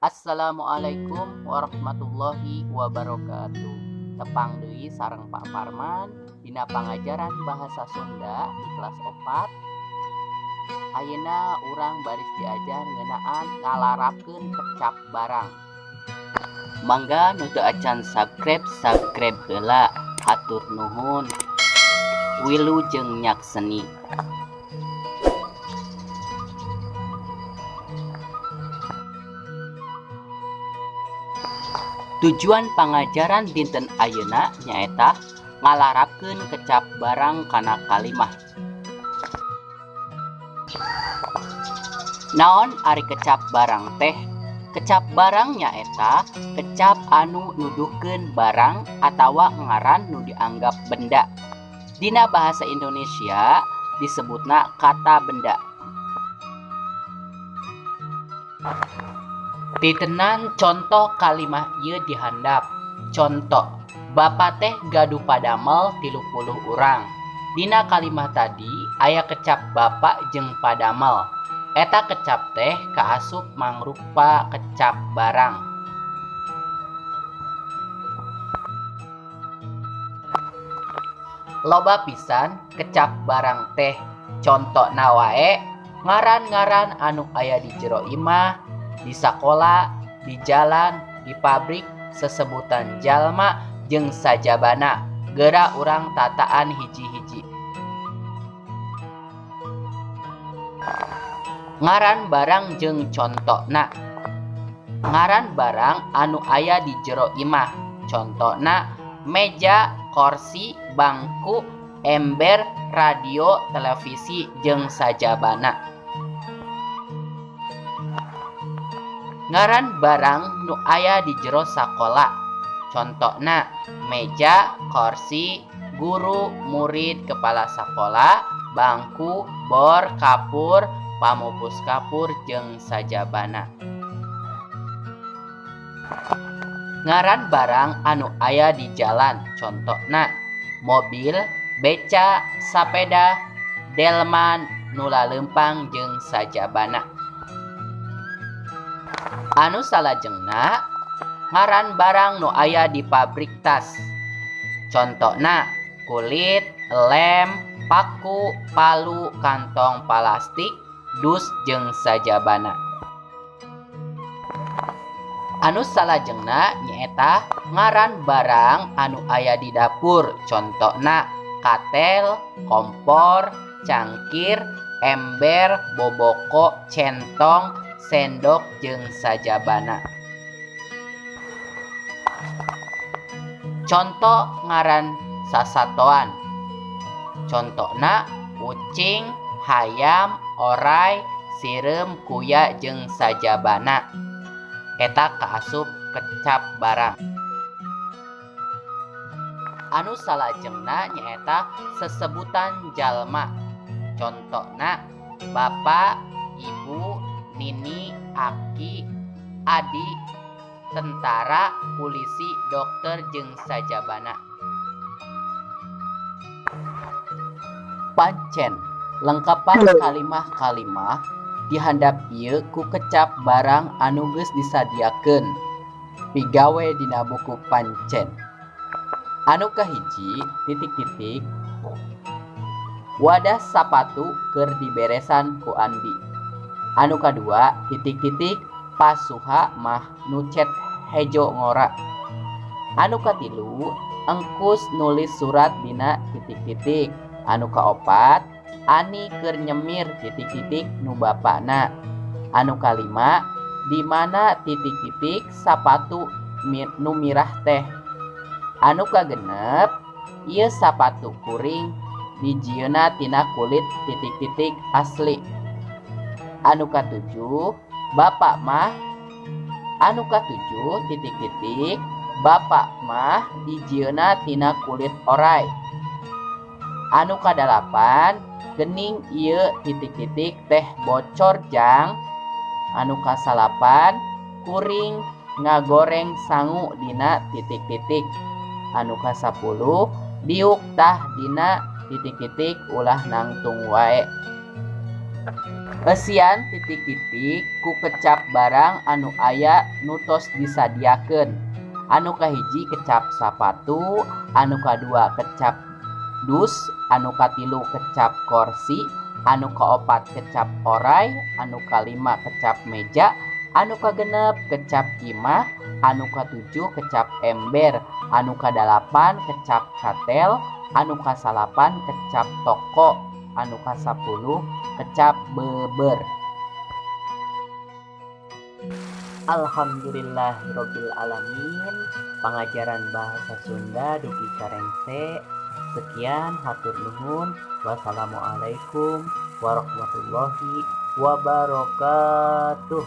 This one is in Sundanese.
Assalamualaikum warahmatullahi wabarakatuh. Tepang deui sareng Pak Parman dina pangajaran bahasa Sunda di kelas 4. Ayeuna urang baris diajar ngeunaan ngalarapkeun kecap barang. Mangga nu teu acan subscribe, subscribe heula. Hatur nuhun. Wilujeng nyakseni. Tujuan pangajaran dinten ayeuna nyaeta ngalarapkeun kecap barang kana kalimah. Naon ari kecap barang teh? Kecap barang nyaeta kecap anu nuduhkeun barang atawa ngaran nu dianggap benda. Dina bahasa Indonesia disebutna kata benda. Titenan contoh kalimah ieu di handap. Contoh, Bapa teh gaduh padamel 30 urang. Dina kalimah tadi aya kecap bapa jeung padamel. Eta kecap teh kaasup mangrupa kecap barang. Loba pisan kecap barang teh. Contona wae ngaran-ngaran anu aya di jero imah, di sakola, di jalan, di pabrik, sesebutan jalma jeung sajabana. Geura urang tataan hiji-hiji. Ngaran barang jeung contona. Ngaran barang anu aya di jero imah. Contona meja, korsi, bangku, ember, radio, televisi jeung sajabana. Ngaran barang nu aya di jero sakola. Contona meja, korsi, guru, murid, kepala sakola, bangku, bor, kapur, pamupus kapur jeung sajabana. Ngaran barang anu aya di jalan. Contona mobil, beca, sapeda, delman, nu laleumpang jeung sajabana. Anu salajengna ngaran barang nu aya di pabrik tas. Contona kulit, lem, paku, palu, kantong plastik, dus jeung sajabana. Anu salajengna nyaeta ngaran barang anu aya di dapur. Contona katel, kompor, cangkir, ember, boboko, centong, sendok jeung sajabana. Conto ngaran sasatoan. Contona ucing, hayam, orai, sireum, kuya jeung sajabana. Eta kaasup kecap barang. Anu salajengna nyaeta sesebutan jalma. Contona bapa, ibu, nini, aki, adi, tentara, polisi, dokter jeung sajabana. Pancen lengkepan kalimah-kalimah dihandap ieu ku kecap barang anu geus disadiakeun pigawe dina buku pancen. Anu kahiji titik-titik wadah sapatu keur diberesan ku Andi. Anu kadua titik-titik pasuha mah nu cet hejo ngora. Anu katilu engkus nulis surat dina titik-titik. Anu kaopat Ani keur nyemir titik-titik nu bapana. Anu kalima di mana titik-titik sapatu nu mirah teh. Anu kagenep ieu sapatu kuring dijieunna tina kulit titik-titik asli. Anu katujuh bapak mah Anu katujuh titik-titik bapak mah dijieunna tina kulit oray. Anu kadalapan gening ieu titik-titik teh bocor jang. Anu kasalapan kuring ngagoreng sangu dina titik-titik. Anu kasapuluh diuk tah dina titik-titik ulah nangtung wae. Eusian titik-titik ku kecap barang anu aya nu tos disadiakeun. Anu kahiji kecap sapatu, anu kadua kecap dus, anu katilu kecap korsi, anu kaopat kecap oray, anu kalima kecap meja, anu kagenep kecap imah, anu katujuh kecap ember, anu kadalapan kecap katel, anu kasalapan kecap toko, anu kasapuluh kecap beber. Alhamdulillahirabbil alamin, pangajaran bahasa Sunda dugi ka rengse. Sekian, hatur nuhun. Wassalamualaikum warahmatullahi wabarakatuh.